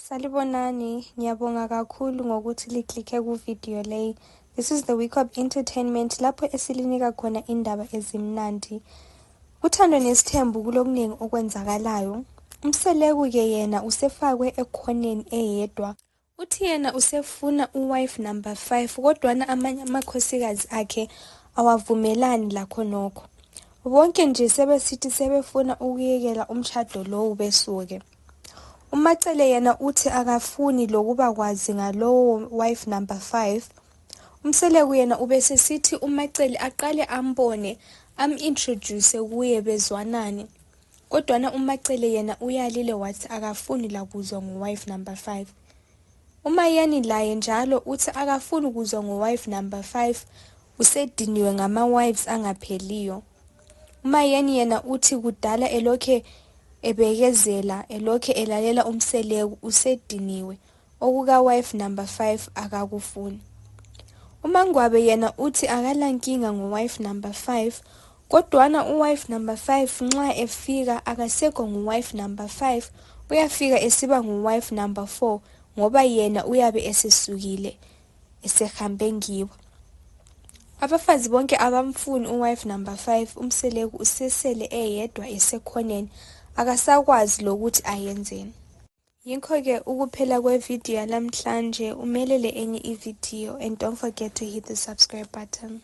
Salibonani, ngiyabonga kakhulu ngokuthi liklikhe ku-video leyi. This is the week of entertainment lapho esilinika khona indaba ezimnandi. Kuthando nesithembu kulokuningi okwenzakalayo. Umseleku-ke yena usefakwe ekhoneni eyedwa. Uthi yena usefuna uwife number 5 kodwana amanye amakhosikazi akhe awavumelani lakho nokho. Bonke nje sebesithi sebefuna ukuyekela umshado lowo besuke. Umacele yena uthi akafuni lokuba kwazi ngalowo wife number 5. Umseleku yena ubesesithi umacele aqale ambone introduce kuye bezwanani. Kodwana umacele yena uyalile wathi akafuni la kuzwa ngowife number 5. Umayeni laye njalo uthi akafuni kuzwa ngowife number 5, usediniwe ngama-wives angapheliyo. Umayeni yena uthi kudala elokhe ebekezela elokhe elalela umseleku usediniwe, okuka wife number 5 akakufuni. UMangwabe yena uthi akalankinga ngowife number 5, kodwana uwife number 5 nxa efika akasekho ngowife number 5, uyafika esiba ngowife number 4 ngoba yena uyabe esesukile esehambe ngibo. Abafazi bonke abamfuni uwife number 5, umseleku usesele eyedwa esekhoneni akasakwazi lokuthi ayenzeni. Yikho-ke ukuphela kwevideo namhlanje, umelele enye ivideo and don't forget to hit the subscribe button.